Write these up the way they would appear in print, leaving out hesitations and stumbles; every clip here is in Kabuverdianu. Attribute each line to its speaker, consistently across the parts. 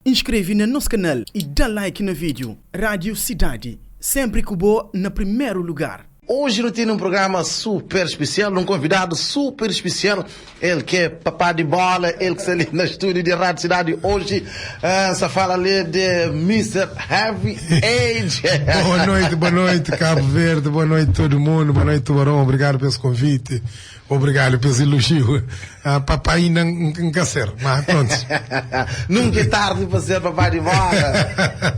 Speaker 1: Inscreve na nos canal e da like na vídeo. Rádio Cidade, sempre ku bo na primeiro lugar.
Speaker 2: Hoje nu tene um programa super especial, um convidado super especial, ele que é papá de bola, ele que está ali na estúdio de Rádio Cidade hoje, uh, só fala ali de Mr. Heavy Age.
Speaker 3: Boa noite, boa noite, Cabo Verde, boa noite todo mundo, boa noite Tubarão, obrigado pelo convite. Obrigado pelo elogio. Ah, papai ainda não quer ser, mas pronto.
Speaker 2: Nunca é tarde para ser papai de bola.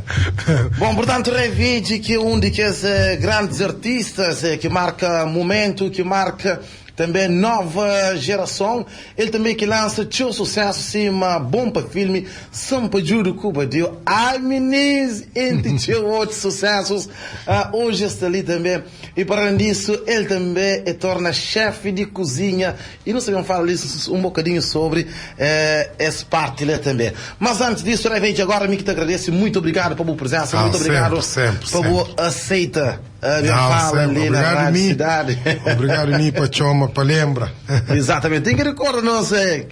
Speaker 2: Bom, portanto, Revide, que é um daqueles eh, grandes artistas eh, que marca momento, que marca também nova geração. Ele também que lança seu sucesso, cima bom para filme, Sampa Juro Cuba deu Ai Meniz, entre seus outros sucessos. Uh, hoje está ali também. E para além disso, ele também é torna chefe de cozinha. E não sabemos falar isso um bocadinho sobre eh, essa parte lá também. Mas antes disso, Revente, agora me que te agradeço. Muito obrigado pela boa presença,
Speaker 3: Ah,
Speaker 2: muito obrigado
Speaker 3: sempre, sempre,
Speaker 2: pela boa
Speaker 3: sempre.
Speaker 2: aceita. A minha
Speaker 3: Não,
Speaker 2: fala
Speaker 3: sempre.
Speaker 2: ali na
Speaker 3: Obrigado,
Speaker 2: Rádio
Speaker 3: mim.
Speaker 2: Cidade.
Speaker 3: Obrigado, mim, para choma, para lembra.
Speaker 2: Exatamente. Tem que recordar nós, é,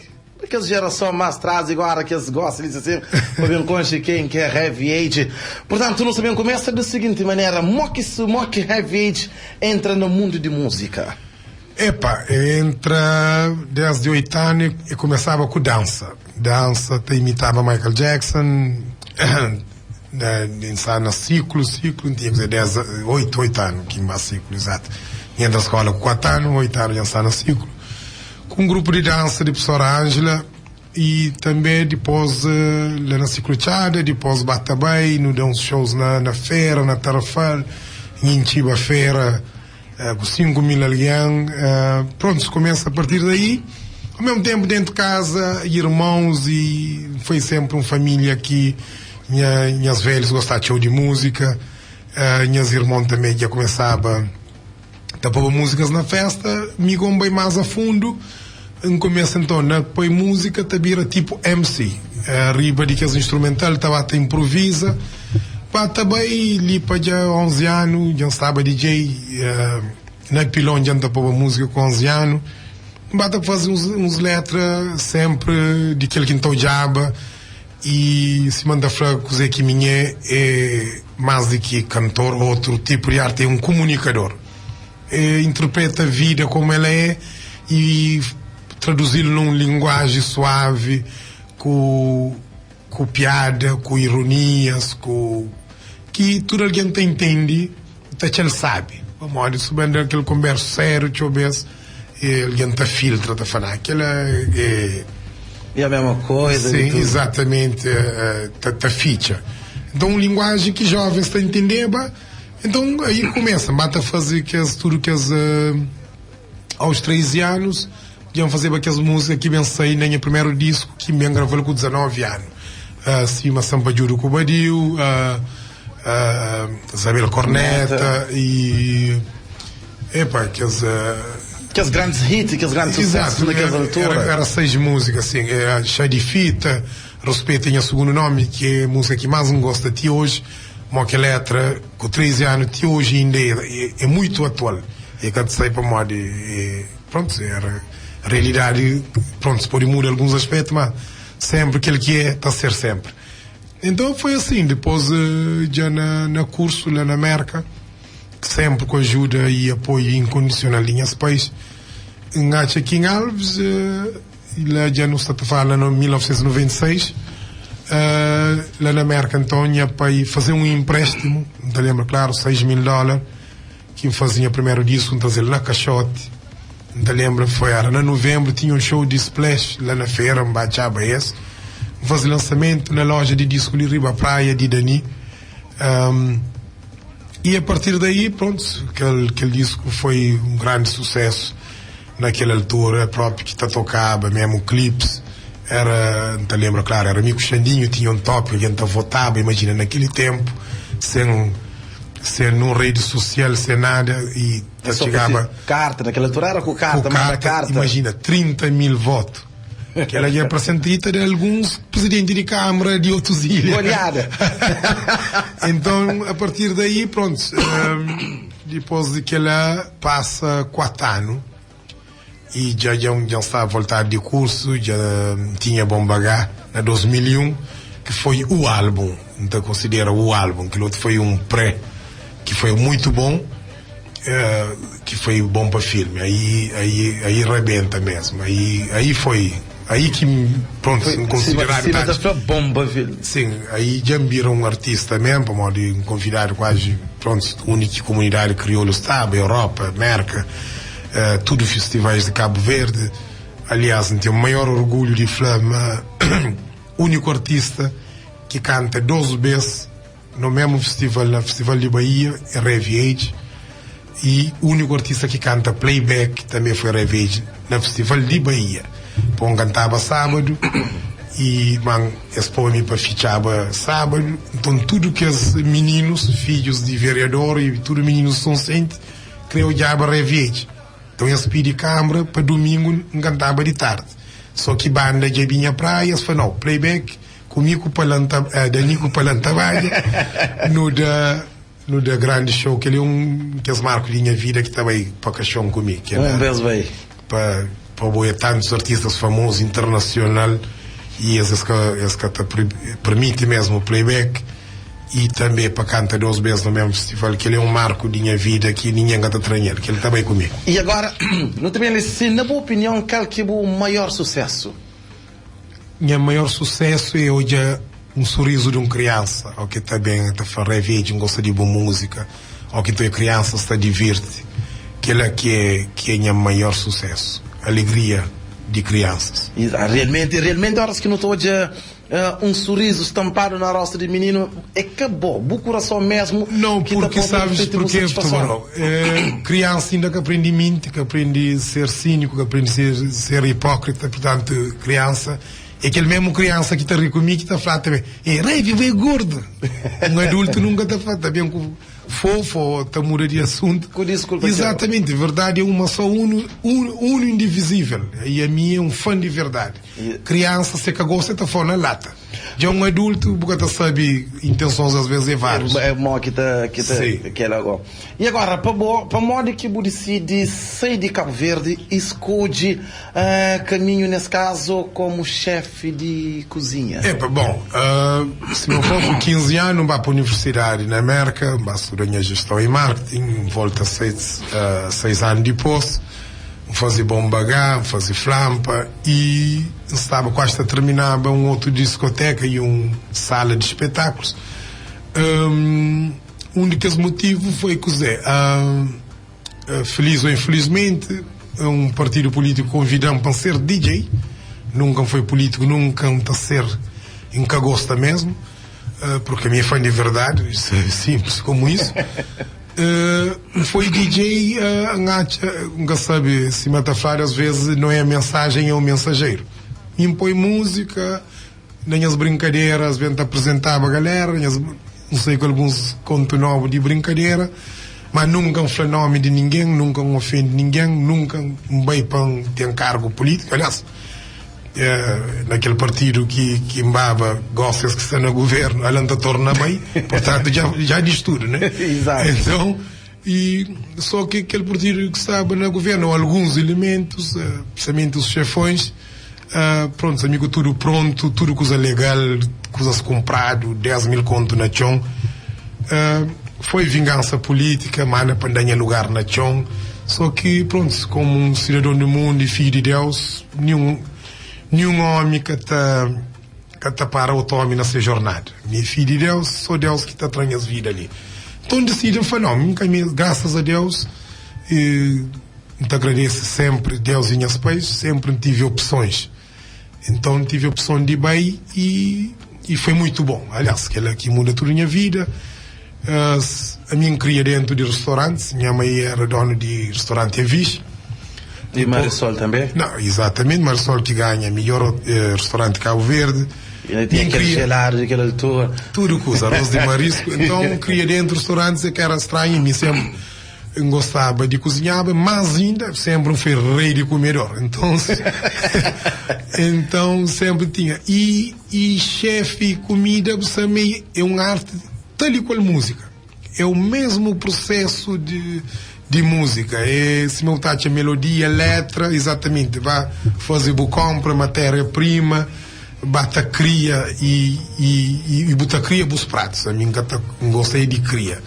Speaker 2: aquela geração mais traz agora que eles gostam disso assim, para ver conche quem que é Heavy Age. Portanto, não sabemos, começa da seguinte maneira: mo que, mo que Heavy Age entra no mundo de música.
Speaker 3: Epa, entra desde 8 anos e começava com dança. Dança, te imitava Michael Jackson, na, na ciclo, ciclo, tinha que dizer 10, 8, 8 anos, que mais ciclo, exato. Ia da escola com 4 anos, 8 anos já está no ciclo. Com um grupo de dança de professora Ângela e também depois eh, lá na Ciclochada, depois Batabei, nos deu uns shows na, na feira, na Tarrafal, em Chiba Feira, eh, com 5 mil alguém. eh, pronto, começa a partir daí. Ao mesmo tempo, dentro de casa, irmãos e foi sempre uma família que minha, minhas velhas gostavam de música, uh, minhas irmãs também já começava a músicas na festa, me bem mais a fundo. Em começo então, na põe música, tabira tipo MC. Uh, riba de que as instrumental, tava a improvisa. Pá, também ali para já 11 anos, já estava DJ, uh, na pilão já estava música com 11 anos. Bata fazer uns, uns letras sempre de aquele que então jaba e se manda falar coisa que minha é mais do que cantor outro tipo de arte é um comunicador é, interpreta a vida como ela é e traduzi-lo numa linguagem suave com, com piada com ironias com que tudo alguém te entende tá que ele sabe vamos olha subindo aquele converso sério deixa eu ver e alguém te filtra tá falando aquela é,
Speaker 2: E a mesma coisa.
Speaker 3: Sim,
Speaker 2: e tudo.
Speaker 3: exatamente, eh, tá, tá ficha. Então, linguagem que jovens estão entendendo, então aí começa, bata a fazer que as, tudo que as, eh, aos 13 anos, iam fazer aquelas músicas que bem saí nem o primeiro disco, que me gravou com 19 anos. Uh, Cima Sampa Juro Cubadiu, uh, uh, Isabel Corneta e. Epa, aqueles. Uh,
Speaker 2: Aqueles grandes hits, aqueles grandes sucessos naquela
Speaker 3: era,
Speaker 2: altura.
Speaker 3: era, era seis músicas, assim, era Chá de Fita, Respeitem o Segundo Nome, que é a música que mais me gosta até hoje, Moca Letra, com 13 anos, até hoje ainda é, é, é muito atual. E quando sai para moda, é, pronto, era a realidade, pronto, se pode mudar alguns aspectos, mas sempre aquele que é, está a ser sempre. Então foi assim, depois eh, já na, na curso lá na América, sempre com ajuda e apoio incondicional de minhas pais, em Kim Alves, eh, e lá já no está a falar no 1996, eh, lá na América, então, minha pai fazer um empréstimo, não te lembro, claro, 6 mil dólares, que fazia primeiro disco, então, na caixote, não te lembro, foi, era na novembro, tinha um show de Splash lá na feira, em Bachaba, esse, fazer lançamento na loja de disco de Riba Praia, de Dani, um, e a partir daí, pronto, aquele, aquele disco foi um grande sucesso naquela altura, próprio que tá tocava, mesmo clipes, era, não te lembro, claro, era amigo Xandinho, tinha um top, a gente votava, imagina, naquele tempo, sem, sem num rede social, sem nada, e
Speaker 2: É só
Speaker 3: chegava
Speaker 2: fazer Carta, naquela altura era com carta,
Speaker 3: com
Speaker 2: manda
Speaker 3: carta,
Speaker 2: carta.
Speaker 3: imagina, 30 mil votos. Que ela ia para Santita de alguns presidentes de Câmara de outros ilhas.
Speaker 2: Goleada.
Speaker 3: então, a partir daí, pronto, hum, depois de que ela passa quatro anos e já, já, já estava a voltar de curso, já hum, tinha bom bagá na 2001. Que foi o álbum, N ta considera o álbum, kel otu foi um pré, que foi muito bom, que foi bom pa filme, aí, aí, aí rabenta mesmo, aí, aí foi, aí que, pronto, N considerado
Speaker 2: Sima ta fla bom pa filme.
Speaker 3: Sim, aí dja N bira um artista mesmo, pamodi N convidado quase, pronto, undi ki comunidade crioulo staba, Europa, Merca, tudo festivais de Cabo Verde, aliás, N ten maior orgulho di fla ma único artista ki canta 2 bes no mesmo festival, na Festival di Bahia, é Revy Age, e único artista ki canta playback também foi Revy Age na Festival di Bahia. Pô, N cantaba sábado e man es pô-mi pa fitxaba sábado, então tudo kes meninos, fidjus di vereador e tudo meninos Soncente kre odjaba Revy Age. Então es pidi câmara pa domingo N cantaba di tardi. Só ki banda dja binha praia, es fla, não, playback ku mi ku Palanta, eh, Dani ku Palanta Badja, nu da, nu da grandi show. Kel é un kes marku di nha vida ki ta bai pa kaxon ku mi. Kel
Speaker 2: Un bes bai.
Speaker 3: Pa, pa bo é tantus artistas famosu internasional e es es ka, es ka ta permiti mesmu playback e tanbe pa kanta dos bes na mesmu festival. Kel é un marku di nha vida ki ningen ka ta tra nel. Kel ta bai ku mi.
Speaker 2: E agora, nu ta ben li si, na bu opinion, kal ki bu maior susesu?
Speaker 3: Nha maior susesu é odja un surizu di un kriansa o ki ta ben ta fla Revy N gosta di bu múzika o ki ta kriansa sta divirti. Kela ki é ki é nha maior susesu, alegria di kriansas.
Speaker 2: Realmenti, realmenti oras ki nu ta odja un surizu stampadu na rostu di mininu é ka bo, bu kurason mesmu
Speaker 3: Não,
Speaker 2: ki ta
Speaker 3: porque
Speaker 2: pô pa
Speaker 3: sabes
Speaker 2: refleti bu
Speaker 3: porquê,
Speaker 2: satisfason.
Speaker 3: Tubarão? É, criança ainda que aprende mente, que aprende ser cínico, que aprende ser, ser hipócrita, portanto, criança é aquele mesmo criança que tá ri comigo que tá falando também, é, Revy, vai gordo. Um adulto nunca tá falando, tá bem com fofo ou tá muda de assunto.
Speaker 2: Com desculpa,
Speaker 3: Exatamente, verdade é uma só, uno, uno, uno indivisível. E a minha é um fã de verdade. Criança, se cagou, você tá fora na lata. Já um adulto, porque tá sabe intenções às vezes é vários.
Speaker 2: É mo ki ta ki ta
Speaker 3: Sim.
Speaker 2: kel agora. E agora pa bo, pamodi ki bu disidi sai di Cabo Verde e skodje kaminhu nes kazu komu xefi di kuzinha?
Speaker 3: Epa, bom, se não for com 15 anos, N ba pa universidade na América, N ba studa nha gestão e marketing, N volta 6 anos dipôs, N faze bom bagá, N faze flampa e N staba quase ta terminaba um outro discoteca e um sala de espetáculos. Um di kes motivo foi kuzé, feliz ou infelizmente, um partido político convidam pa N ser DJ, nunca N foi político, nunca N ta ser, N ka gosta mesmo, porque mi é fã de verdade, isso é simples como isso. N foi DJ, N atxa, N ka sabe sima ta fladu, às vezes não é a mensagem, é o mensageiro. Mi N poi música na nhas brincadera, às vezes N ta apresentaba galera, nhas, N sai ku alguns conto nobu di brincadera, ma nunca N fla nomi di ninguém, nunca N ofende ninguém, nunca N bai pa N ten cargo político, aliás, na kel partido ki ki N baba, gosta es ki sta na governo, ala N ta torna bai, portanto dja dja diz tudo, né?
Speaker 2: Exato.
Speaker 3: Então, e só ki kel partido ki staba na governo, ou alguns elementos, principalmente os chefões, pronto, ami ku tudo pronto, tudo kuza legal, kuzas comprado, 10 mil conto na txon, foi vingança política, manda pa N da nha lugar na txon, só ki pronto, como um cidadão do mundo e filho de Deus, nenhum, nenhum homem ka ta ka ta para outro homem na se jornada. Mi é filho de Deus, só Deus ki ta tra nhas vida ali. Então decidi, N fla, não, mi ka mi, graças a Deus, e N ta agradece sempre Deus e nhas pais, sempre N tive opções. Então N tive opção de bai e, e foi muito bom. Aliás, kel ki muda tudo nha vida. A mi N cria dentro de restaurantes, minha mãe era dona de restaurante Avis.
Speaker 2: E Marisol também?
Speaker 3: Não, exatamente, Marisol que ganha melhor restaurante de Cabo Verde.
Speaker 2: E tinha
Speaker 3: Min
Speaker 2: aquele
Speaker 3: cria
Speaker 2: gelado daquela altura.
Speaker 3: Tudo coisa, arroz de marisco. Então, cria dentro de restaurantes é que era estranho, mim sempre gostava de cozinhar, mas ainda sempre fui rei de comedor. Então, então sempre tinha. E, e chefe, comida, também é uma arte tal e qual música. É o mesmo processo de música. É, se meu tacha melodia, letra, exatamente. Vai fazer boa compra, matéria-prima, Ba ta kria i i i bu ta kria bus pratus. Ami N ka ta N gosta é di kria.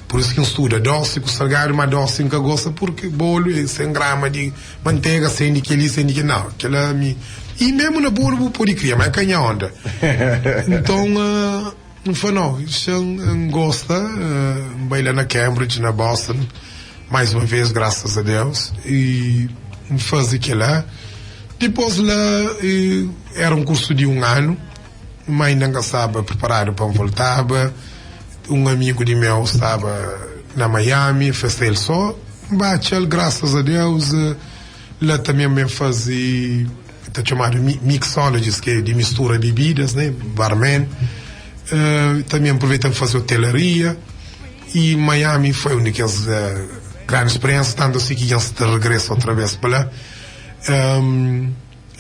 Speaker 3: Pur isu ki N studa dosi ku salgadu, ma dosi N ka gosta purki bolu é 100 grama di mantega, 100 di keli, 100 di keli. Nau, kela ami i memu na bolu bu podi kria, ma é ka nha onda. Nton N fla nau, xa N gosta, N bai la na Cambridge, na Boston, mais uma vez, graças a Deus, i N faze kela. Dipôs la, éra un kursu di un anu, má inda N ka staba priparadu pa N voltaba. Un amigu di meu staba na Miami, festa el sô. N ba atxa-l, grasas a Deus. La tanbê N ben faze, ta txomadu mixologist, ki é di mistura bibidas, né, barman. Tanbê N aproveita N faze hotelaria. I Miami foi un di kes grandi spiriénsia, tantu asi ki dja N sta regresa otra bês pa la.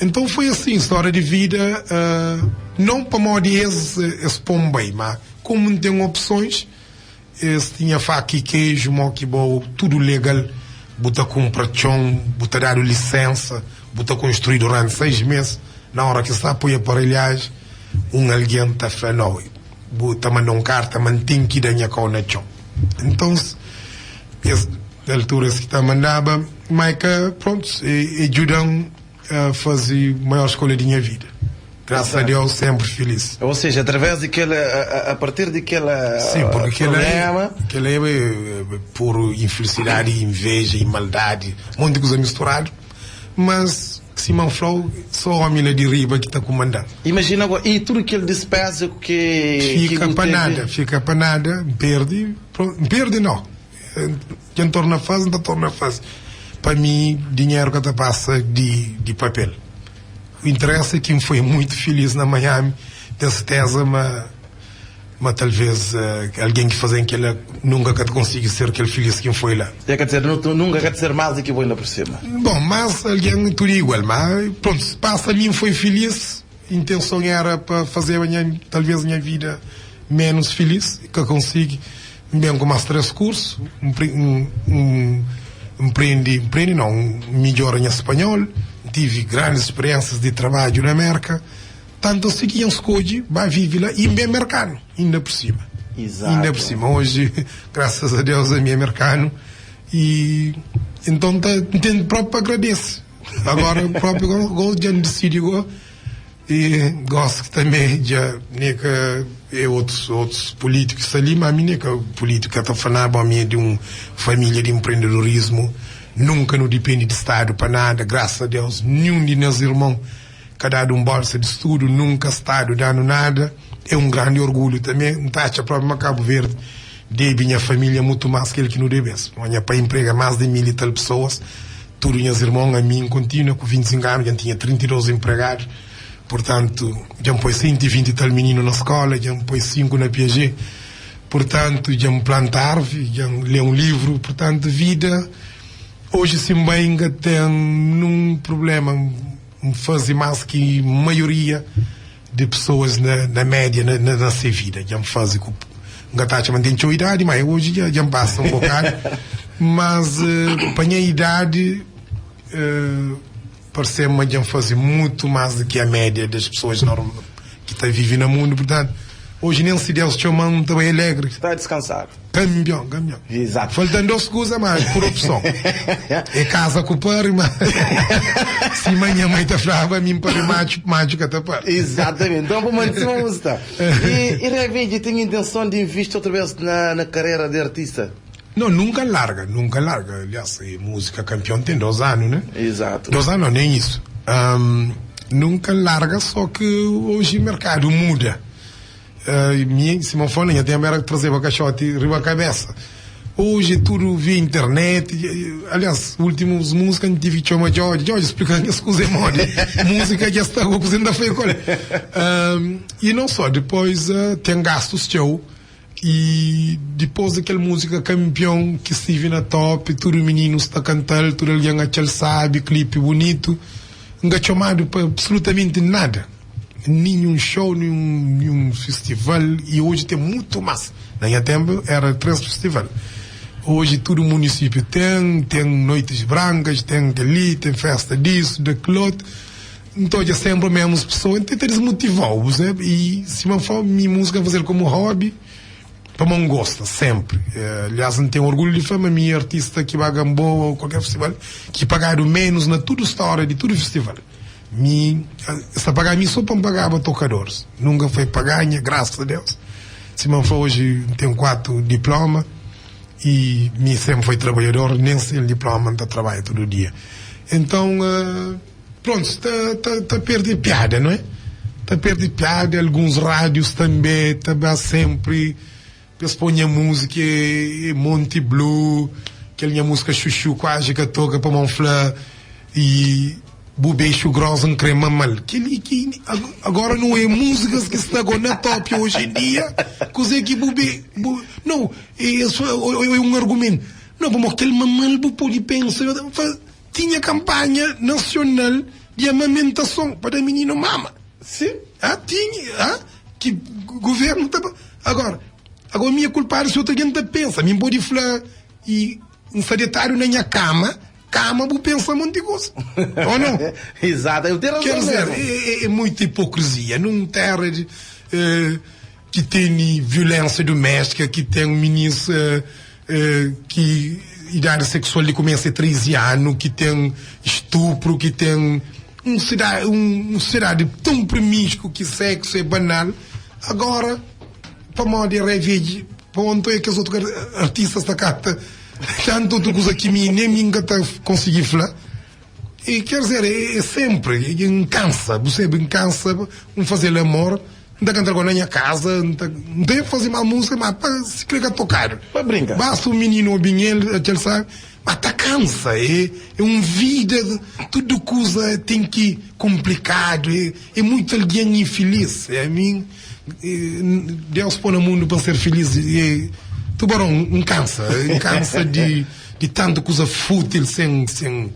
Speaker 3: Então foi assim, história de vida, não pamodi es es pon bai, ma como N ten opções, es tinha faka e queijo, mo ki bo, tudo legal, bu ta cumpra txon, bu ta dadu licença, bu ta construi durante 6 mês, na hora ki sta poi aparelhagem, um alguém ta fla não, bu ta manda um carta ma N ten ki da nha kau na txon. Então es Na altura es ki ta mandaba, ma e ka, prontu, e djuda-m faze maior skolha di nha vida. Grasas a Deus, senpri filis.
Speaker 2: Ou seja, através di kel, a partir di kel
Speaker 3: Sim, porque kel
Speaker 2: problema.
Speaker 3: Kel é puru infelisidadi, inveja e maldadi, monti kuza misturadu. Mas, sima N fla-u, so omi la di riba ki ta kumanda-m.
Speaker 2: Imajina agora, e tudu kel dispeza ki
Speaker 3: Fika
Speaker 2: bu
Speaker 3: pa
Speaker 2: teve.
Speaker 3: nada, fika pa nada, N perdi, N perdi no. Dja N torna faze, N ta torna faze. Pa mi, dinheru ka ta pasa di di papel. O interesa é ki N foi muitu filis na Miami. Ten serteza ma ma talvez algen ki faze-m kel-la nunka ka ta konsigi ser kel filis ki N foi la.
Speaker 2: É ka dizer, nunka ka ta ser más di ki bo inda por sima.
Speaker 3: Bon, mas algen tudu é igual. Ma prontu, pasa mi N foi filis, intenson éra pa fazeba nha talvez nha vida ménus filis, ka konsigi. N ben ku más 3 kursu, N prende, N prende nau, N midjora nha spanhol, N tive grandis spiriénsias di trabadju na Mérka, tantu asi ki N skodje ba vive la i N ben merkanu inda pur sima. Inda pur sima, oji, grasas a Deus, ami é merkanu i nton N ten propi pa agradese. Agora propi go dja N disidi go. E gosi ki tanbe dja ne ka e otus otus pulitiku ki sta li, ma mi ne ka pulitiku ka ta fla nada, bo mi e di un familia di empreendedorismu, nunka nu dipende di stadu pa nada, grasas a Deus niun di nhas irmon ka dadu un bolsa di studu, nunka stadu danu nada, e un grandi orgulhu tanbe, N ta atxa propi ma Kabu Verdi debe nha familia mutu mas kel ki nu debe-s, pamodi nha pai emprega mas di mil i tal pesoas. Tudu nhas irmon, ami N kontinua ku 25 anu, dja N tinha 32 enpregadu. Purtantu, dja N poi 120 i tal mininu na skóla, dja N poi 5 na Piaget. Purtantu, dja N planta arvi, dja N lé un livru. Purtantu, vida oji si N bai N ka ten nun prubléma. N faze más ki maioria di pesoas na média na se vida. Dja N faze ku. N ka ta atxa ma N ten txeu idadi, má oji dja N pasa un bokadu. Mas pa nha idadi, parse-m ma dja N faze mutu más di ki a média das pesoas ki ta vive na mundu. Purtantu, oji nen si Deus txoma-m, N ta bai alegri.
Speaker 2: Ta diskansadu.
Speaker 3: Kanpion, kanpion.
Speaker 2: Exato.
Speaker 3: Faltan dos kuza, mas por opson. É casa ku pari, mas sima nha mãe ta flaba, mi pari macho, macho ka ta pari.
Speaker 2: Exatamente. Então, vamos manter uma música. E, e Revide tem intenção de investir outra vez na, na carreira de artista?
Speaker 3: Não, nunca larga, nunca larga. Aliás, e música campeão tem dois anos, né?
Speaker 2: Exato.
Speaker 3: Dois anos, nem isso. Um, nunca larga, só que hoje o mercado muda. Mi, si ma fala, nha tempu era trazeba kaxoti riba kabesa. Oji é tudu via internet. Aliás, últimus múzika N tive ki txoma Jorge. Jorge, splika-m kes kuza é modi. Múzika dja sta, bo kuze N ta fai ku el. I non só, dipôs ten gastus txeu. I dipôs di kel múzika kanpion ki stive na top, tudu mininus ta kanta-l, tudu algen atxa-l sábi, klipi bunitu, N ka txomadu pa absolutamenti nada. Ninhun show, ninhun festival e hoje tem mutu mas. Na nha tempu era 3 festival. Hoje tudu município tem, tem noites brancas, tem keli, tem festa disso, daquilo outro. N ta odja senpri mesmus pesoa, N tenta dismotiva-u, bu sabe? I sima N fla-u, mi múzika N faze-l komu hobby, pamodi N gosta, senpri. Aliás, N ten orgulhu di fla ma mi é artista ki ba Gamboa ô kualker festival ki pagadu ménus na tudu stória di tudu festival. Mi, es ta paga mi sô pa N pagaba tokadoris. Nunka foi pa ganha, grasas a Deus. Sima N fla, oji N ten 4 diploma i mi senpri foi trabadjador, nen sen diploma N ta trabadja tudu dia. Enton. Pronto, ta, ta, ta perde piada, não é? Ta perde piada, alguns rádios também ta ba sempre pes pô nha música é, é Monte Blue, kel nha música Xuxu quase ka toca pa mão fla e bu beixo grosso n kre mamal. Kel ki agora não é músicas que está agora na top hoje em dia, kuze ki bu be, bu, não, é, é, é um argumento. Não, pamodi kel mamal bu pode pensa, Tinha kampanha nasional di amamentason pa da mininu mama.
Speaker 2: Sim.
Speaker 3: Ah, tinha, ah, ki governu ta Agora, agora mi é kulpadu si otu algen ta pensa. Mi N pode fla i N sta detadu na nha kama, kama bu pensa monti kusa. Ou não?
Speaker 2: Exato, eu tenho razão
Speaker 3: Quer dizer,
Speaker 2: mesmo.
Speaker 3: é, é, é muita hipocrisia. Num terra de, eh, que tem violência doméstica, que tem meninos eh, Ki idadi seksual di kumesa é 13 anu, ki ten stupru, ki ten un sidadi, un sosiedadi ton primisku ki seksu é banal. Agora, pamodi é revegi, pa onto é kes otu artistas ta kanta tantu otu kuza ki mi nen mi N ka ta konsigi fla. E quer dizer, é, é sempre, N kansa, bu sabe, N kansa, N faze-l amor, N ta kanta-l na nha casa, N ta, N ta faze má música, ma pa si kre ka tokadu.
Speaker 2: Pa brinka.
Speaker 3: Basta un mininu obi-m el, até el sabe, ma ta kansa, é, é un vida, tudu kuza ten ki konplikadu, é, é muitu algen infeliz, é ami, Deus pô na mundu pa N ser feliz, e tubaron, N kansa, N kansa di. Di tantu kuza fútil sen sen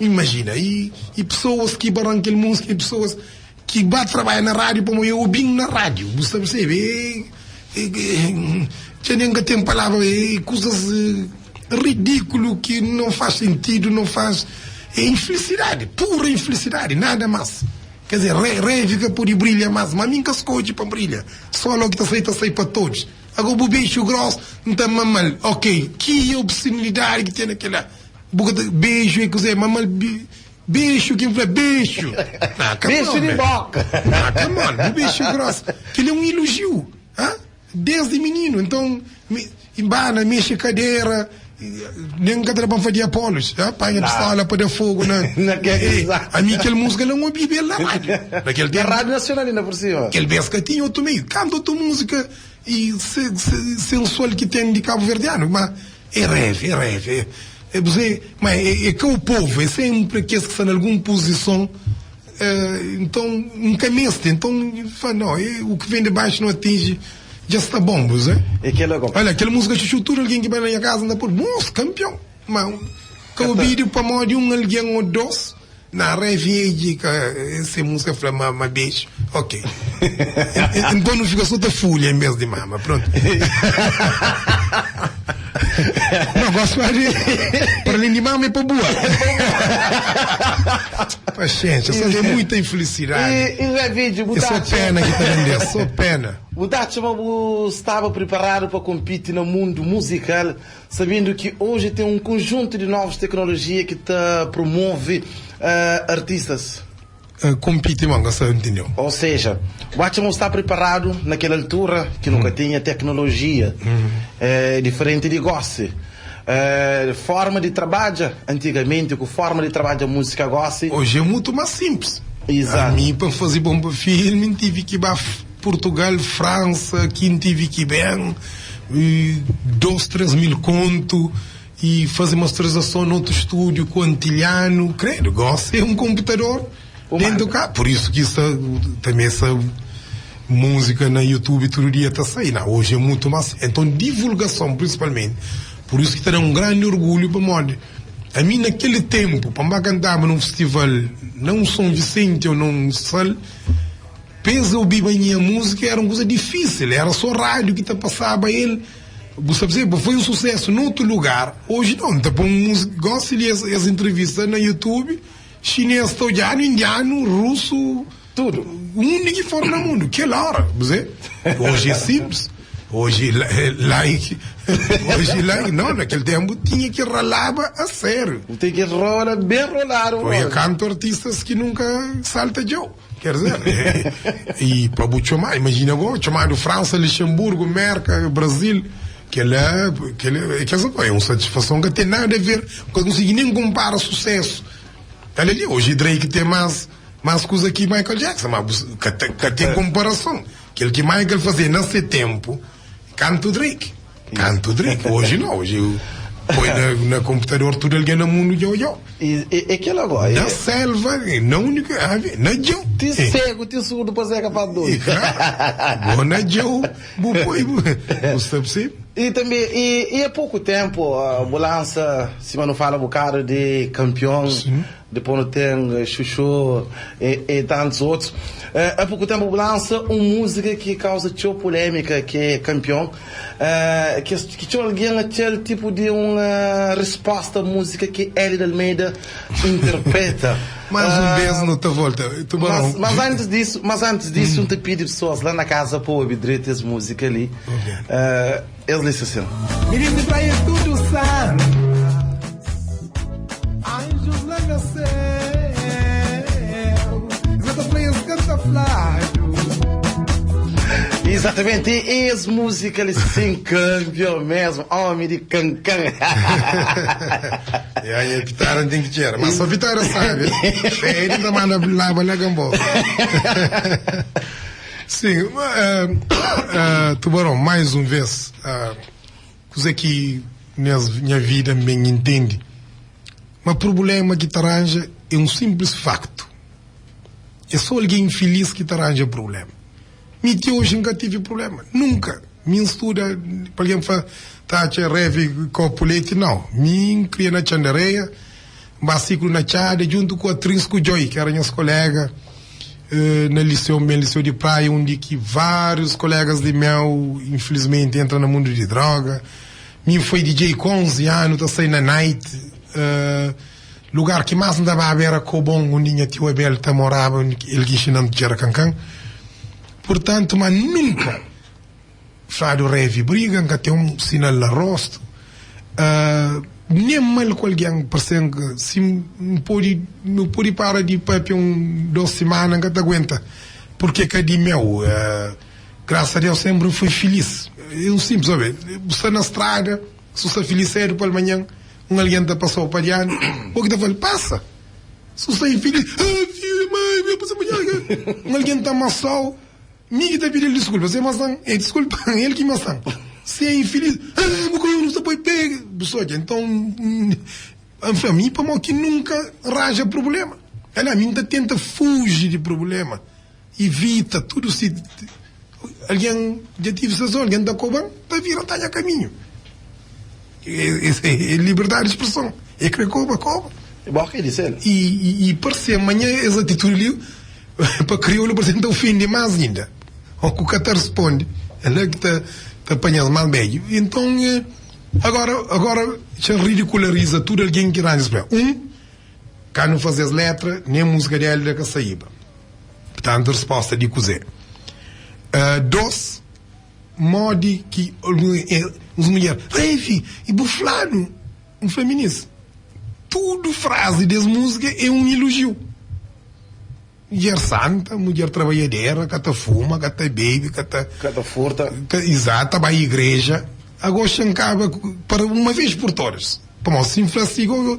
Speaker 3: imajina i i pesoas ki baran kel múzika i pesoas ki ba trabadja na rádiu pamo e obi-m na rádiu bu sta persebe e e dja nen ka ten palavra e kuzas ridíkulu ki não faz sentidu não faz é infelisidadi pura infelisidadi nada más quer dizer re revi ka pode brilha más ma mi N ka skodje pa brilha sol o ki ta sai ta sai pa todos. Ago bu bexu gros N ta mamal ok ki obsenidadi ki ten na kela bu ka ta bexu é kuze mamal bexu ki N fla bexu ah come
Speaker 2: Bexu
Speaker 3: on
Speaker 2: di
Speaker 3: man
Speaker 2: boka
Speaker 3: ah come on bu bexu gros kela é un ilojiu ah desdi mininu nton mi bana mexe kadera nen ka ta da pa N fadia apolos ah panha pistola pa da fogu na
Speaker 2: Na ke
Speaker 3: eh
Speaker 2: exato
Speaker 3: ami kel musika la N obiba el na radiu na kel
Speaker 2: Na
Speaker 3: tempu
Speaker 2: rádio nacional inda por cima
Speaker 3: kel bes ka tinha otu meiu kanta otu musika E sensual ki ten di kabuverdianu ma é reve é reve é bze ma é ka o povo é sempre kes ki sta na algun puzison nton N ka meste nton fla no o ki vem de baixo não atinge dja sta bom bze olha kel musika xuxu tudu algen ki bai na nha kaza N ta pul mos kanpion ma ka obidu pamodi un algen o dos. Na revede ka esse música fla ma ma beijo ok então não fica só ta fulha em vez de mama pronto não gosto de para além de mama é para boa paciência só tem muita infelicidade
Speaker 2: E, e revede,
Speaker 3: é só pena que tá vender só pena
Speaker 2: Bu ta atxa ma bu staba priparadu pa konpiti na mundu muzikal Sabendo ki oji ten un konjuntu di novus teknolojia ki ta promove artistas.
Speaker 3: Konpiti ma N ka sta ntendeu.
Speaker 2: Ou seja, bu atxa ma bu sta priparadu na kel altura ki nu ka tinha teknolojia diferenti di gosi. Forma di trabadja antigamenti ku forma di trabadja musika gosi.
Speaker 3: Oji é mutu más sinplis.
Speaker 2: Izatu.
Speaker 3: Ami pa N faze bon pa filmi N tive ki ba Purtugal, Fransa, ki N tive ki ben. 2, 3 mil kontu i faze masterizason na otu stúdiu ku antilhanu, kredu, gosi é un konputador dentu ka, pur isu ki sta tanbe esa múzika na youtube tudu dia ta sai, na oji é mutu más, enton divulgason prinsipalmenti, pur isu ki ta da un grandi orgulhu pamodi ami na keli tenpu pa N ba kantaba na un festival na un Son Visenti ou na un Sal. Pes obiba nha múzika era un kuza difísil, era só rádiu ki ta pasaba el. Bu sta percebe? Foi un susésu notu lugar. Oji nau, N ta poi un múzika, gosi li es entrevista na YouTube. Chinês ta odjanu, indianu, rusu,
Speaker 2: Tudu.
Speaker 3: Undi ki for na mundu, kel ora, bze? Oji é simples, oji like, oji like, não, naquele tempo tinha que ralaba a sério.
Speaker 2: Tem que rola bem rolado.
Speaker 3: Foi canto artistas que nunca salta djeu. Quer dizer, e para bu txomar, imagina agora, txomado França, Luxemburgo, América, Brasil, que lá, que lá, quer dizer, é uma satisfação que tem nada a ver, não consegui nem compara sucesso. Olha ali, hoje Drake tem mais, mais coisa que Michael Jackson, mas que, te- que tem comparação. Aquilo que Michael fazia nesse tempo, canto Drake. Canto Drake. Hoje não, hoje eu põe na, na computador tudo alguém no mundo, yo, yo.
Speaker 2: E aquilo agora.
Speaker 3: Na selva, na única, ah, na Joe.
Speaker 2: Ti cego, ti surdo, para ser capaz de
Speaker 3: E
Speaker 2: doido.
Speaker 3: claro, bom na Joe, bu põe, você percebe?
Speaker 2: E também, e há pouco tempo, a ambulância, se não fala um bocado de campeão, depois não tem Chuchu e tantos outros. Há pouco tempo, a ambulância, uma música que causa tchau polêmica, que é campeão, que tinha alguém aquele tipo de uma resposta à música que Hélio de Almeida interpreta.
Speaker 3: Mais um beijo no tua volta. Tubarão.
Speaker 2: Mas antes disso, um te pedi pessoas lá na casa para ouvir direito essa música ali.
Speaker 3: Ok.
Speaker 2: Eles dizem assim.
Speaker 3: Menino de praia tudo sabe. Anjos lá no céu. Zeta Players canta flávio.
Speaker 2: Exatamente, e essa música ali sim, campeão mesmo, homem de cancan.
Speaker 3: E aí, a Vitória tem que tirar. Mas só Vitória sabe. Ele ainda manda lá, lá, gambó. Sim, Tubarão, mais uma vez, coisa que minha, minha vida bem entende. Mas problema que te arranja é um simples facto. É só alguém infeliz que te arranja problema. Me que hoje nunca tive problema. Nunca. Me estuda, para alguém fala, tá, tia reve copo leite, não. Me cria na Chandareia, baciclo na Tchada, junto com a Trisco Joy, que era minhas colegas, na liceu, meu liceu de praia, onde que vários colegas de meu, infelizmente, entram no mundo de droga. Me foi DJ com 11 anos, tá saindo na night, lugar que mais andava era Cobom, onde minha tio Abel tá morava, onde ele que ensinando de Cancan. Portanto, mas nunca Flávio Revi briga, nunca tem um sinal no rosto. Nem mal com alguém, parece que se não pode, não pode parar de papo um, duas semanas, nunca te aguenta. Porque que de meu, graças a Deus sempre fui feliz. É um simples, sabe? Você na estrada, se você feliz cedo para amanhã, um alguém te passou para diante, o que te fala, passa. Se você é infeliz, ah, filho, mãe, meu, passa amanhã. Um alguém te amassou, Ninguém tá pedindo desculpa, você é maçã, é desculpa, ele que maçã. Se é infeliz, ah, eu não pode pegar. Pessoa, então, enfim, a mim, para que nunca raja problema. Ela a mim tenta fugir de problema, evita tudo se alguém já tive sazão, alguém tá cobrando, tá vira, tá a caminho. É liberdade de expressão. É que cobra, cobra.
Speaker 2: É bom que disse ele.
Speaker 3: E parece amanhã essa atitude ali, para crioulo, parece que ofende mais ainda. Ou que o Qatar responde. Ela que está tá apanhando mais bem. Então, agora já ridiculariza tudo alguém que arranja. Um, cá não faz as letras, nem a música dela da Caçaíba. Portanto, a resposta de cozer. Dois, modi que os mulheres, Revi, e buflano, um feminista. Tudo frase dessa música é um elogio. Mulher santa, mulher trabalhadeira, que tá fuma, que tá bebe, que tá...
Speaker 2: Que tá furta.
Speaker 3: Exato, vai à igreja. Agora acaba para uma vez por todas. Bom, se inflaciona,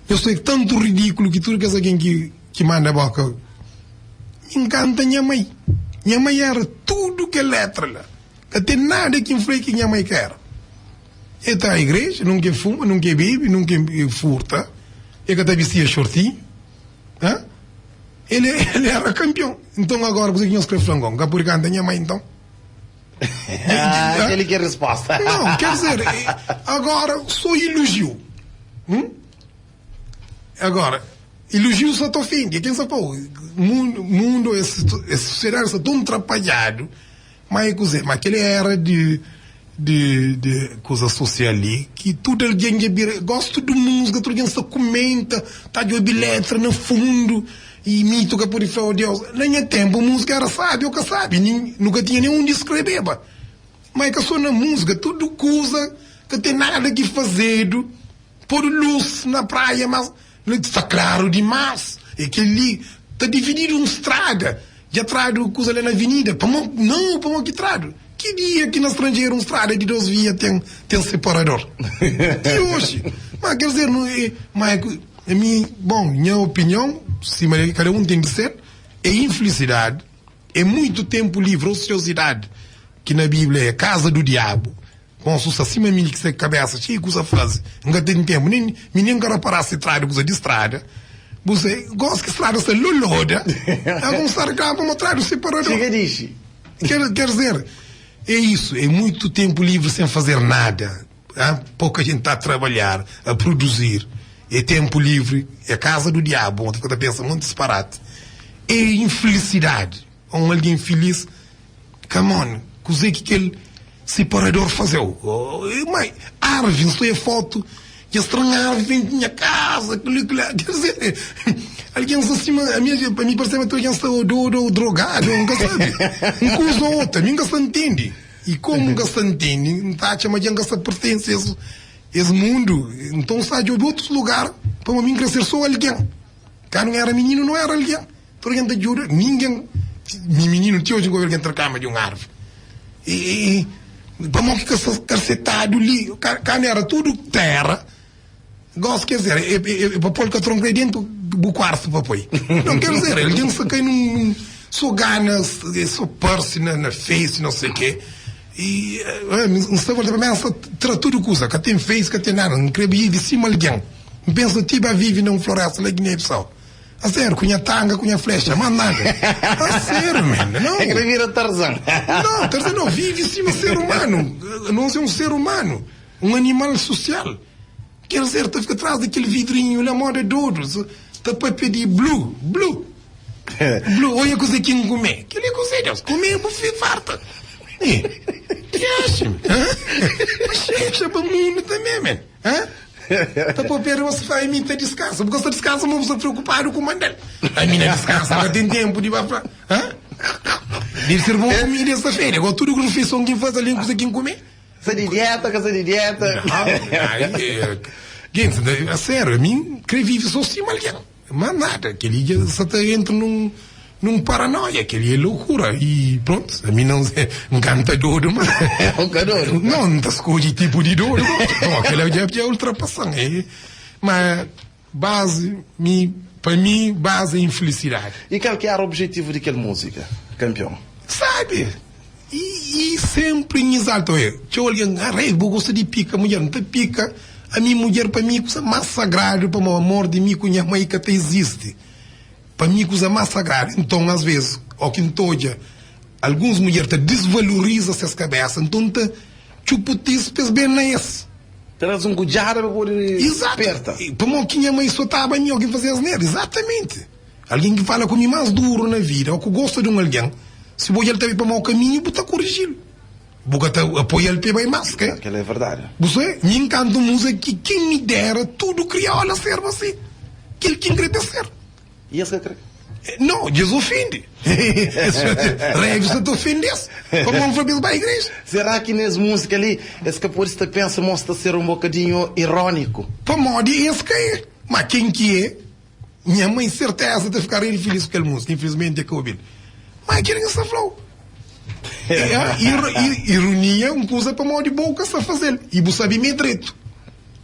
Speaker 3: eu sou tanto ridículo que tudo que alguém que manda a boca. Me encanta minha mãe. Minha mãe era tudo que é letra lá. Não tem nada que influi que minha mãe quer. Ele está à igreja, não quer fuma, não quer bebe, não quer furta. Ele que vestia shortinho. Hã? Ele era campeão. Então agora você que escreve flangão. Por canta minha mãe então.
Speaker 2: Ah, ele quer resposta.
Speaker 3: Não, quer dizer, agora só elogio. Agora, elogio só te ofende. Quem sabe, pô, mundo, esse sociedade está tão atrapalhado. Mas, quer dizer, mas aquele era de di di kuza sosial li ki tudu algen dja bira gosta di múzika, tudu algen sta kumenta, ta djobe letra na fundu i mito ka pode fla, oh Deus, na nha ténpu múzika éra sábi ô ka sábi, nin nu ka tinha nen undi skrebeba. Má é ka sô na múzika, tudu kuza ka ten nada ki fazedu, podu lus na praia, mas sta klaru dimás. É kel-li ta divididu un strada, dja tradu kuza la na avenida, pamó nau, pamó ki tradu? Ki dia ki na stranjeru un strada di dos via ten ten separador? Ti oji. Má ker dizer, nu é, má é ku ami, bon, nha opinion, sima kada un ten ki ser, é infelisidadi. É muito tempo livre, ociosidade, ki na Bíblia é casa do diabo. Bom, su sta sima mi ki se cabeça cheio de kusa faze, N ka ten tempo, nem mi nem ka rapara se tradu kusa di strada. Bu se gosi ki strada sta loloda, algun sta reclama ma tradu separador.
Speaker 2: Chega dixi.
Speaker 3: Quer, quer dizer, é isso, é muito tempo livre sem fazer nada. Ah, pouca gente tá a trabalhar, a produzir. É tempo livre, é casa do diabo, onde fica pensa muito disparate. É infelicidade. Um alguém feliz, come on, coisa que aquele separador fazeu. Oh, mãe, árvore, estou a foto, que estranha árvore vem minha casa, aquilo, aquilo, quer dizer, alguém acima, a minha, para mim parece que alguém está ou doido ou drogado, nunca sabe. Um coisa ou outra, nunca se entende. E como nunca se entende, não tá chama de nunca se pertence a esse, esse mundo. Então está de outros lugar para mim crescer só alguém. Cá não era menino, não era alguém. Toda gente ajuda, ninguém. Mi menino, ti hoje não alguém tracama de um árvore. E, e para que calcetado ali, cá, cá não era tudo terra. Gosto, quer dizer, é, é, é, para pôr o tronco aí dentro do quarto para pôr. Não, quer dizer, alguém se cai num, num só gana, só parse na, na face, não sei o quê. E não está volta para mim, tra tudo coisa, que tem face, que tem nada, não queria de cima alguém. Pensa, tipo, vive numa floresta lá em Guiné-Bissau. A sério, com a tanga, com a flecha, mais nada. A sério, man. Não.
Speaker 2: É que vira Tarzan.
Speaker 3: Não, Tarzan não, vive cima ser humano. Não é um ser humano, um animal social. Quer dizer, tá fica atrás daquele vidrinho lá, moda doido. Tá para pedir blue, blue. Blue, olha coisa que comer. Que lhe coisa, Deus, comer, vou farta. É. Que acha? Mas para o mundo também, man. Hã? Tá para ver você faz a mim tá descansa. Porque você descansa, mas você preocupado com o mandel. A minha descansa, ela tem tempo de vai Hã? Deve ser bom comida essa feira. Igual tudo que refeição quem faz ali, coisa quem comer.
Speaker 2: Você de dieta, que você de dieta.
Speaker 3: Não, aí, gente, a sério, a mim, querer viver só cima alguém. Mas nada, aquele dia só tá entra num, num paranoia, aquele é loucura. E pronto, a mim não é um cantador, mas.
Speaker 2: É um cantor.
Speaker 3: Não, não tá escolhe tipo de dor. Não, aquele já é ultrapassando. É, mas base, mi, para mim, base é infelicidade.
Speaker 2: E qual que era o objetivo daquela música, campeão?
Speaker 3: Sabe? E, e sempre em exalto. Eu, tinha alguém, ah, rei, vou gostar de pica, mulher, não te pica. A minha mulher, para mim, coisa mais sagrado, para o meu amor de mim com minha mãe que até existe. Para mim, coisa mais sagrada. Então, às vezes, ao que entoja, algumas mulheres te desvaloriza essas cabeças, então te chuputis pes bem na esse.
Speaker 2: Traz um gujara para poder
Speaker 3: Exato.
Speaker 2: aperta.
Speaker 3: E, Para que minha mãe só estava a mim, alguém fazia asneira. Exatamente. Alguém que fala comigo mais duro na vida, ou que gosta de um alguém, se vou ele também para o mau caminho, vou te corrigir. Vou te apoiar ele para bem mais, que?
Speaker 2: Aquela é verdade.
Speaker 3: Você me encanta música que quem me dera tudo crioula ser você. Aquele que queria ser.
Speaker 2: E esse que crê?
Speaker 3: Não, Jesus ofende. Rei, você te ofendesse. Como não foi para a igreja?
Speaker 2: Será que nessa música ali, esse que pode estar pensa mostra ser um bocadinho irônico?
Speaker 3: Para modo esse que é. Mas quem que é? Minha mãe, certeza, de ficar ele feliz com aquela música. Infelizmente, é que eu ouvi. Mas aquele que está falou. É, ir, ironia é uma coisa para modo de boca está fazer. E você sabe me direito.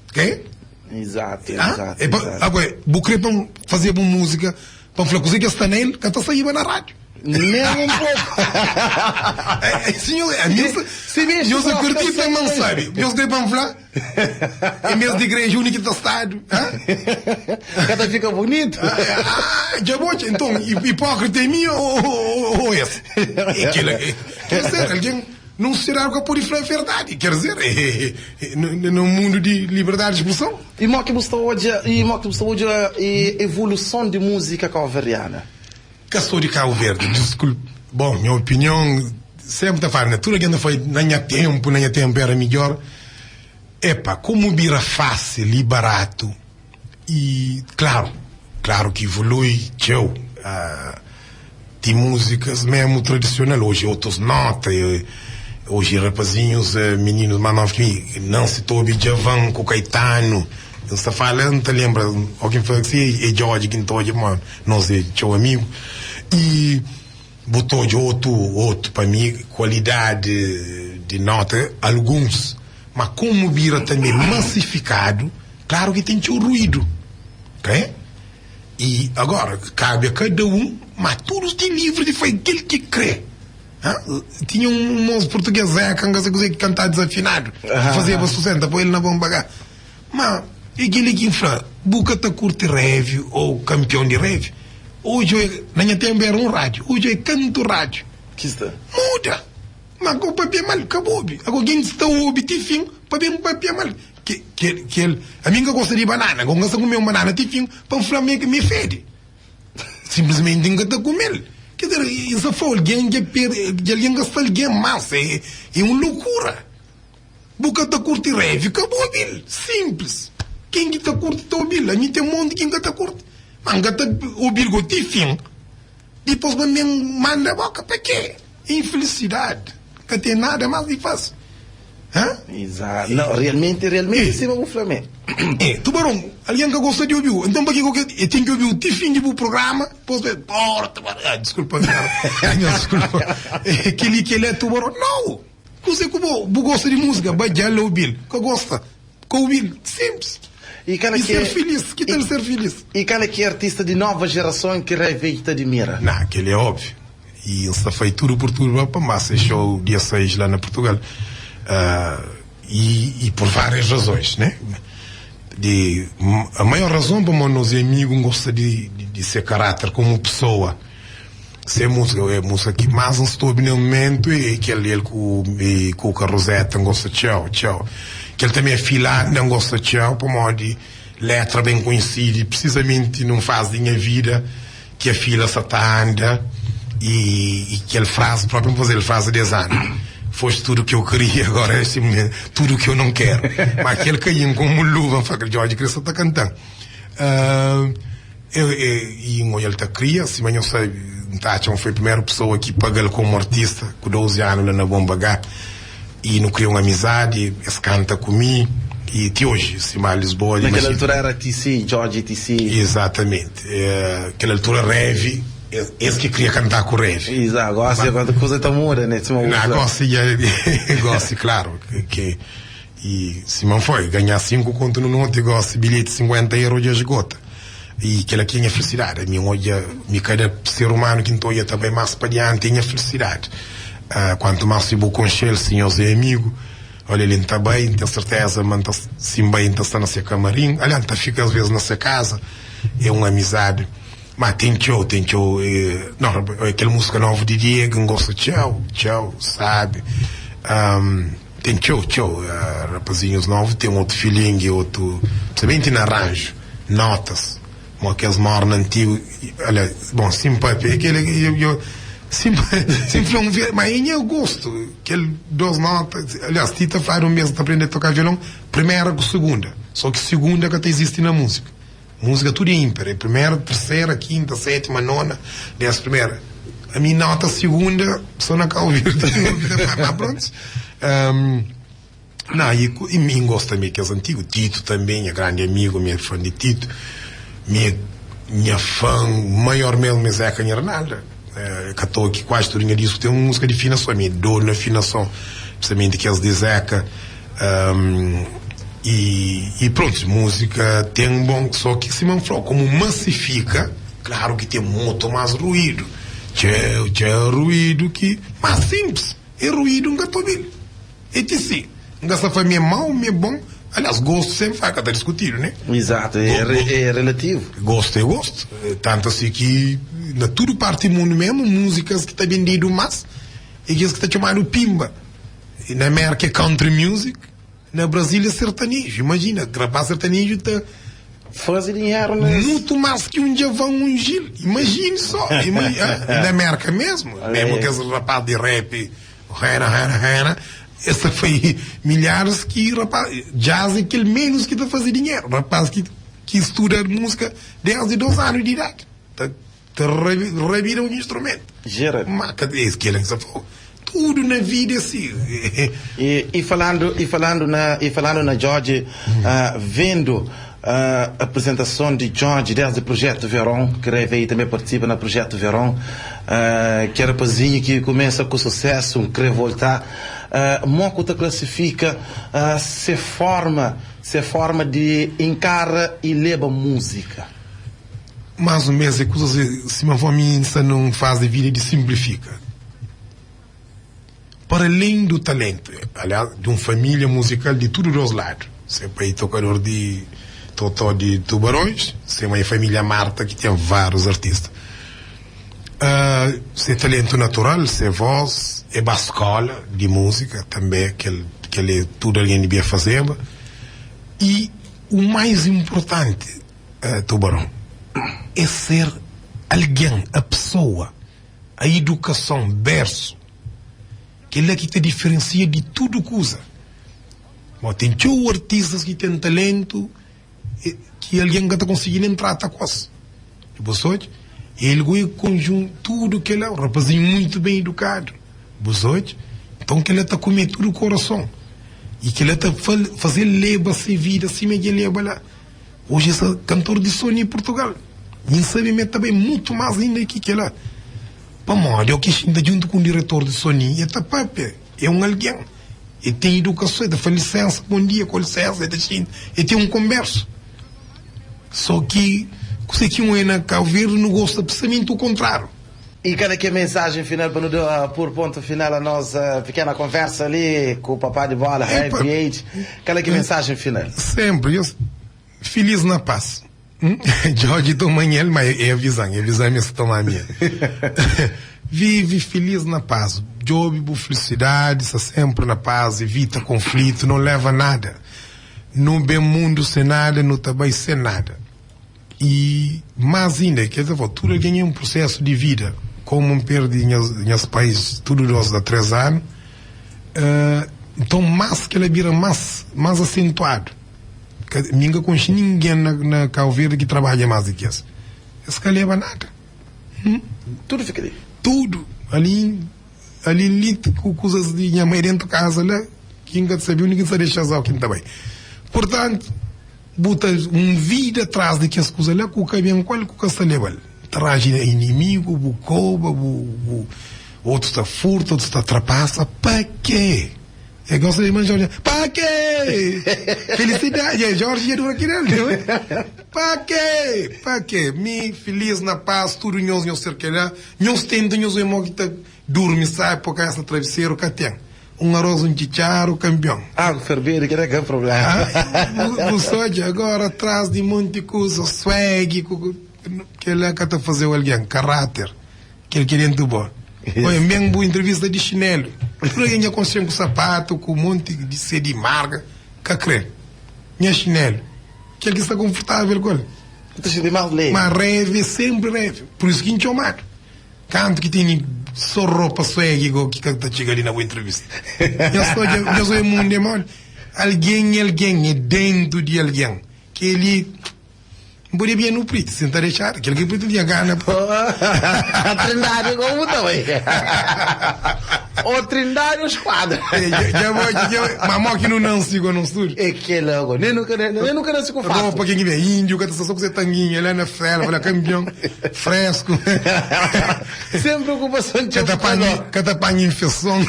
Speaker 3: Ok?
Speaker 2: Exato,
Speaker 3: Ah?
Speaker 2: exato.
Speaker 3: É pa-
Speaker 2: exato.
Speaker 3: Agora, vou querer para fazer uma música para falar coisa que está nele, que está saindo na rádio.
Speaker 2: Nem um pouco.
Speaker 3: É, é, senhor, a minha,
Speaker 2: Se mexe,
Speaker 3: eu
Speaker 2: só
Speaker 3: acredito,
Speaker 2: fica
Speaker 3: mas não
Speaker 2: sem
Speaker 3: sabe. Eu querer para falar. Em vez de igreja única está estado.
Speaker 2: Cada fica bonito.
Speaker 3: Ah, já vou, então, hipócrita é mim ou, ou, ou esse? É aquilo, é, quer dizer, alguém não será que pode falar a verdade. Quer dizer, é, é, no, no mundo de liberdade de expressão.
Speaker 2: E mo que você hoje, e mo que você hoje a evolução de música cabo-verdiana?
Speaker 3: Que sou de Cabo Verde, desculpe. Bom, minha opinião, Sempre ta fala, tudo algen ta fala, na nha tempo, na nha tempo era midjor. Epa, como bira fácil e barato e, claro, claro que evolui txeu. Uh, tem músicas mesmo tradicional, hoje outros nota, e, hoje rapazinhos, eh, meninos mais novos que mim, não se tobi Djavan com Caetano, eu está falando, tá lembra, alguém fala assim, é Jorge que não mano, nós é teu amigo, e botou de outro, outro para mim, qualidade de nota, alguns, mas como vira também massificado, claro que tem teu ruído, ok? E agora, cabe a cada um, mas todos têm livre de fazer aquele que crê. Hã? Tinha um moço português, Zeca, não sei o que, cantava desafinado, fazia para sucesso, depois ele na bomba cá. Mas, aquele que infla, buca tá curte review ou campeão de review. Hoje, eu, na minha tempo era um rádio, hoje é canto rádio.
Speaker 2: Que está?
Speaker 3: Muda! Mas o papel mal, acabou. Agora, quem está ouve, tem fim, papel, papel mal. Que, que, que ele, a mim que gosta de banana, gosta de comer uma banana, tem fim, para falar me que me fede. Simplesmente nunca está comendo. Quer dizer, isso foi alguém que perde, alguém gasta alguém mais, é, é uma loucura. Boca tá curte reve, acabou, Bill. Simples. Quem que tá curte, tá ouvindo. A mim tem um monte de quem que tá curte. Mas nunca tá ouvindo, tem fim. Depois me manda a boca para quê? Infelicidade. Que tem nada mais de fácil. Hã?
Speaker 2: Exato. Não, realmente, realmente, sim, o Flamengo.
Speaker 3: É, tubarão, alguém que gosta de ouvir. Então, para que eu eu tenho que ouvir o fim do programa, depois, porra, tubarão. Ah, desculpa, cara. Não, desculpa. É, Aquele que ele é tubarão. Não! Você que gosta de música, vai já ouvir. Que gosta. Que ouvir. Simples.
Speaker 2: E cara
Speaker 3: E
Speaker 2: que
Speaker 3: ser
Speaker 2: é-
Speaker 3: feliz. Que tal ser feliz?
Speaker 2: E qual é que é artista de nova geração que Revit te admira?
Speaker 3: Não, aquele é óbvio. E ele está feito tudo por tudo para massa. Show dia 6 lá na Portugal. Ah, e, e por várias razões, né? De, a maior razão para nós é amigo gosta de, de, de ser caráter como pessoa. Se é música, é música que mais não estou no momento é aquele ele com, e, com o Carroseta, não gosta tchau, tchau. Que ele também é filado, não gosta tchau, por modo de letra bem conhecida e precisamente não faz de minha vida que a fila só anda e, e que ele frase próprio fazer ele frase 10 anos. Foste tudo o que eu queria, agora é este momento, tudo o que eu não quero. Mas aquele caiu como luva, fala, Jorge Cristo está cantando. Ah, eu, eu, e um ele tá cria, se eu sei, Tachan foi a primeira pessoa que pagou como artista, com 12 anos lá na Bomba H, e não criou uma amizade, esse canta comigo, e até hoje, se mais Lisboa,
Speaker 2: Naquela
Speaker 3: imagina.
Speaker 2: altura era TC, Jorge TC.
Speaker 3: Exatamente. É, aquela altura Revi, esse que queria cantar com o Revi.
Speaker 2: Exato, agora agora a coisa tá muda, né? Se uma
Speaker 3: Não,
Speaker 2: usa-
Speaker 3: gosto, gosto, claro. Que, que, e se não foi, ganhar 5 conto no norte, gosto, bilhete 50 euros já esgota. E aquela aqui é a felicidade. A minha olha, me cada ser humano que então ia também mais para diante, é a felicidade. Ah, quanto mais se vou com ele, senhor é amigo, olha, ele está bem, tenho certeza, mas tá, sim bem, está na sua camarim. Aliás, tá, fica às vezes na sua casa, é uma amizade. Mas tem tchau, tem tchau. Eh, não, aquela música nova de Diego, gosto tchau, tchau, sabe? Um, tem tchau, tchau. Uh, rapazinhos novos tem outro feeling, outro. Principalmente na arranjo, notas. Como aqueles morna antigo. Olha, bom, sim, papi, aquele. Eu, eu, sempre, sempre um mas em eu gosto. Aquele duas notas. Aliás, Tita faz um mês de aprender a tocar violão, primeira com segunda. Só que segunda que até existe na música. Música tudo é ímpar. É primeira, terceira, quinta, sétima, nona, décima primeira. A minha nota segunda, só na cá ouvir. Mas pronto. Um, não, e, e mim gosto também que é antigo. Tito também, é grande amigo, minha fã de Tito. Minha, minha fã maior mesmo é Zeca Arnaldo. É, que estou aqui quase tudo disco tem uma música de afinação, minha dor na afinação, principalmente que as de Zeca. Um, e, e pronto, música tem um bom, só que se não falou, como massifica, claro que tem muito mais ruído. Tchau, tchau, ruído que, mas simples, é ruído nunca estou bem. É que sim, nunca se foi meio mau, meio bom. Aliás, gosto sempre vai estar discutido, né?
Speaker 2: Exato, é, re, é relativo.
Speaker 3: Gosto é gosto. Tanto assim que na tudo parte do mundo mesmo, músicas que está vendido mais, e que está chamado pimba. E na América é country music, na Brasília sertanejo. Imagina, gravar sertanejo está
Speaker 2: Fazer dinheiro nesse.
Speaker 3: muito mais que um Djavan, um Gil. Imagine só. Imagine, ah, na América mesmo.
Speaker 2: Ah,
Speaker 3: mesmo
Speaker 2: é.
Speaker 3: que esse rapaz de rap Rena, rena, rena. Essa foi milhares que rapaz, jazz é aquele menos que tá fazer dinheiro. Rapaz que estuda música desde 2 anos de idade. Tá rabida um instrumento.
Speaker 2: Gera.
Speaker 3: Mas, é isso que ele falou. Tudo na vida é assim.
Speaker 2: E falando na George, vendo a apresentação de George desde o Projeto Verão, que aí também participa no Projeto Verão, que é rapazinho que começa com sucesso, um querer voltar. Moco te classifica se forma de encara e leva música.
Speaker 3: Mais ou menos, é coisa se uma forma não faz de vida de simplifica. Para além do talento, aliás, de uma família musical de todos os lados. Seu pai tocador de totó de tubarões, seu mãe família Marta, que tem vários artistas. Seu talento natural, seu voz, é para escola de música também, que ele tudo alguém devia fazer. E o mais importante, Tubarão, é ser alguém, a pessoa, a educação, berço, que é que te diferencia de tudo coisa. Bom, tem teu artistas que têm talento que alguém nunca está conseguindo entrar tá quase. Você ele conjunto tudo que ele é, um rapazinho muito bem educado. Você então que ele está comer tudo o coração. E que ele está fazer leba sem vida, assim que leba lá. Hoje esse cantor de Sony em Portugal. E sabe me também muito mais ainda que lá. Pamodi, eu que ainda junto com o diretor de Sony, e tá pape, é um alguém. E tem educação, ele fala licença, bom dia, com licença, ele tem um converso. Só que, sei que um é na Cabo Verde não gosta precisamente o contrário.
Speaker 2: E cada que é mensagem final para nos dar por ponto final a nossa pequena conversa ali com o papai de bola, Heavy Age. Qual é que é a mensagem final?
Speaker 3: Sempre, eu, feliz na paz. Hum? Jorge toma ele, mas é a visão, é a visão mesmo toma a minha. Vive feliz na paz. Job, boa felicidade, está sempre na paz, evita conflito, não leva nada. Não bem mundo sem nada, não também sem nada. E mais ainda, quer dizer, tudo alguém é um processo de vida. Como perdi minhas pais, tudo 2 a 3 anos, então mais que ela vira mais acentuado. Ninguém conhece ninguém na Cabo Verde que trabalha mais do que esse. Esse que leva nada.
Speaker 2: Hum? Tudo fica ali.
Speaker 3: Tudo. Ali com coisas de minha mãe dentro de casa lá, que ninguém sabia, ninguém sabe deixar só quem também. Portanto, bota um vida atrás de que as coisas lá, com o caminho qual com o que leva. Traz inimigo, bu coba, bu, outro está furto, outro está trapaça. Para quê? É igual você irmã Jorge. Para quê? Felicidade. É Jorge é do aqui, né? Para quê? Para quê? Me feliz na paz, tudo nós, nós ser lá. Nós temos, nós irmão que tá dorme, sai, porque essa travesseiro que tem. Um arroz, um chicharo, campeão.
Speaker 2: Água ferver, que é que é problema.
Speaker 3: Ah, o soja agora atrás de um monte de coisa, swag, que ele é que tá fazer alguém, caráter, que ele querendo bom. Olha, mesmo boa entrevista de chinelo. Por alguém já consegue com sapato, com um monte de ser de marca, que crê. Minha chinelo. Que ele está confortável com ele. Mas reve, sempre reve. Por isso que enxomado. Canto que tem só roupa swag igual que tá chega ali na boa entrevista. Eu sou mundo é mole. Alguém é dentro de alguém. Que ele não podia bem no preto, sem estar deixado. Aquele que preto tinha gana.
Speaker 2: A Trindade como também. O Trindade os quadros.
Speaker 3: Já vou, já, mamó que não nasce com no estúdio.
Speaker 2: É que logo, nem nunca nasce com fato.
Speaker 3: Roupa quem vem índio, que tá só com você tanguinha, lá na fela, olha campeão, fresco.
Speaker 2: Sem preocupação de
Speaker 3: Catapanha infecção.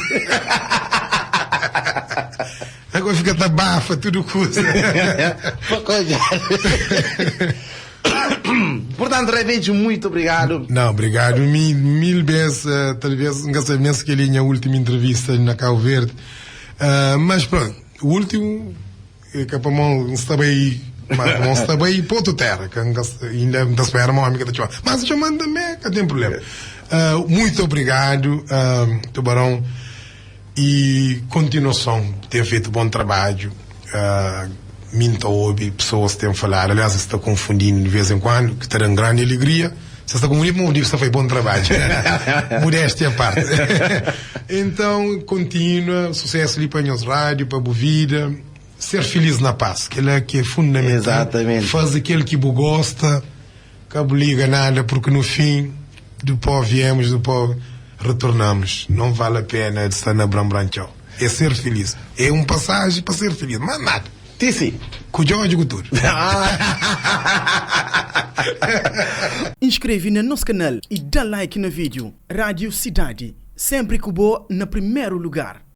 Speaker 3: Agora fica tabafa, tudo coisa.
Speaker 2: Portanto, Revenge, muito obrigado.
Speaker 3: Não, obrigado. Mil vezes, talvez, não sei nem se é a última entrevista na Cabo Verde. Mas pronto, o último, que para mão está bem, mas não está bem para outra terra, que ainda não espera uma amiga te chama. Mas chamando também, que tem problema. Muito obrigado, Tubarão, e continuação, tem feito bom trabalho. Minta ouve, pessoas têm falado, aliás, está confundindo de vez em quando, que está dando grande alegria. Sa sta konfundidu pamodi bu sta fai bon trabadju. Modéstia a parte. Então, kontinua, susesu li pa nhos rádiu, pa bu vida. Ser feliz na paz, kela ki é fundamental.
Speaker 2: Exatamente.
Speaker 3: Faze kel ki bu gosta, ka bu liga nada, porque no fim, do pó viemos, do pó retornamos. Não vale a pena de sta na bran-bran txau. É ser feliz. É um passagem pa ser feliz, mais nada.
Speaker 2: Tisi.
Speaker 3: Ku Djodje ku tudu.
Speaker 1: Inscreve na nos canal e da like na video. Radio Cidade, sempre ku bo na primeiro lugar.